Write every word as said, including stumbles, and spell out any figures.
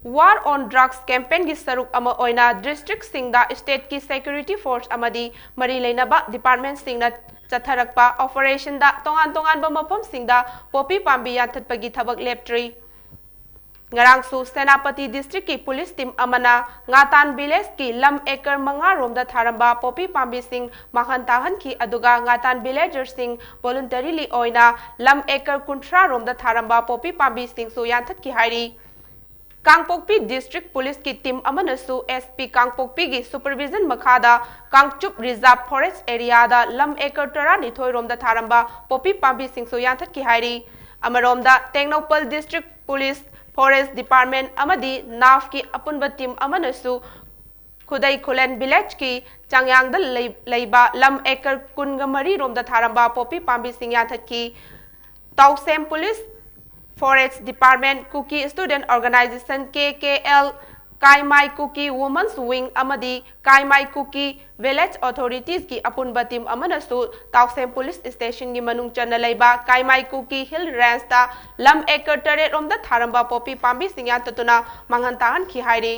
War on Drugs campaignꯒꯤ ꯁꯔꯨꯛ ꯑꯃ ꯑꯣꯏꯅ districtꯁꯤꯡꯗ stateꯀꯤ security force ꯑꯃꯗꯤ ꯃꯔꯤ ꯂꯩꯅꯕ departmentꯁꯤꯡꯅ ꯆꯠꯊꯔꯛꯄ operationꯗ ꯇꯣꯉꯥꯟ ꯇꯣꯉꯥꯟꯕ ꯃꯐꯝꯁꯤꯡꯗ poppy ꯄꯥꯝꯕꯤ ꯌꯥꯟꯊꯠꯄꯒꯤ ꯊꯕꯛ ꯂꯦꯞꯇ꯭ꯔꯤ꯫ ꯉꯔꯥꯡꯁꯨ ꯁꯦꯅꯥꯄꯇꯤ districtꯀꯤ police team ꯑꯃꯅ ꯉꯥꯇꯥꯟ villageꯀꯤ ꯂꯝ acre ꯃꯉꯥ ꯔꯣꯝꯗ ꯊꯥꯔꯝꯕ poppy ꯄꯥꯝꯕꯤꯁꯤꯡ ꯃꯥꯡꯍꯟ ꯇꯥꯍꯟꯈꯤ, ꯑꯗꯨꯒ ꯉꯥꯇꯥꯟ villagerꯁꯤꯡ voluntarily ꯑꯣꯏꯅ ꯂꯝ acre ꯀꯨꯟꯊ꯭ꯔꯥ ꯔꯣꯝꯗ ꯊꯥꯔꯝꯕ poppy ꯄꯥꯝꯕꯤꯁꯤꯡꯁꯨ ꯌꯥꯟꯊꯠꯈꯤ ꯍꯥꯏꯔꯤ꯫ ꯀꯥꯡꯄꯣꯛꯄꯤ district policeꯀꯤ team ꯑꯃꯅꯁꯨ SP ꯀꯥꯡꯄꯣꯛꯄꯤꯒꯤ supervision ꯃꯈꯥꯗ ꯀꯥꯡꯆꯨꯞ reserve forest areaꯗ ꯂꯝ acre ꯇꯔꯥꯅꯤꯊꯣꯏ ꯔꯣꯝꯗ ꯊꯥꯔꯝꯕ poppy ꯄꯥꯝꯕꯤꯁꯤꯡꯁꯨ ꯌꯥꯟꯊꯠꯈꯤ ꯍꯥꯏꯔꯤ꯫ ꯑꯃꯔꯣꯝꯗ Tengnoupal district police, forest department ꯑꯃꯗꯤ NAFꯀꯤ ꯑꯄꯨꯟꯕ team ꯑꯃꯅꯁꯨ ꯈꯨꯗꯩ ꯈꯨꯂꯦꯟ villageꯀꯤ ꯆꯥꯡꯌꯥꯡꯗ ꯂꯩ-, ꯂꯩꯕ ꯂꯝ acre ꯀꯨꯟꯒ ꯃꯔꯤ ꯔꯣꯝꯗ ꯊꯥꯔꯝꯕ poppy ꯄꯥꯝꯕꯤꯁꯤꯡ ꯌꯥꯟꯊꯠꯈꯤ꯫ ꯇꯥꯎꯁꯦꯝ police, forest department, Kuki Student Organization, KKL, ꯀꯥꯏꯃꯥꯏ ꯀꯨꯀꯤ Women's Wing ꯑꯃꯗꯤ ꯀꯥꯏꯃꯥꯏ ꯀꯨꯀꯤ village authoritiesꯀꯤ ꯑꯄꯨꯟꯕ team ꯑꯃꯅꯁꯨ ꯇꯥꯎꯁꯦꯝ police stationꯒꯤ ꯃꯅꯨꯡ ꯆꯟꯅ ꯂꯩꯕ ꯀꯥꯏꯃꯥꯏ ꯀꯨꯀꯤ hill rangeꯇ ꯂꯝ acre ꯇꯔꯦꯠ ꯔꯣꯝꯗ ꯊꯥꯔꯝꯕ poppy ꯄꯥꯝꯕꯤꯁꯤꯡ ꯌꯥꯟꯊꯠꯇꯨꯅ ꯃꯥꯡꯍꯟ ꯇꯥꯍꯟꯈꯤ ꯍꯥꯏꯔꯤ꯫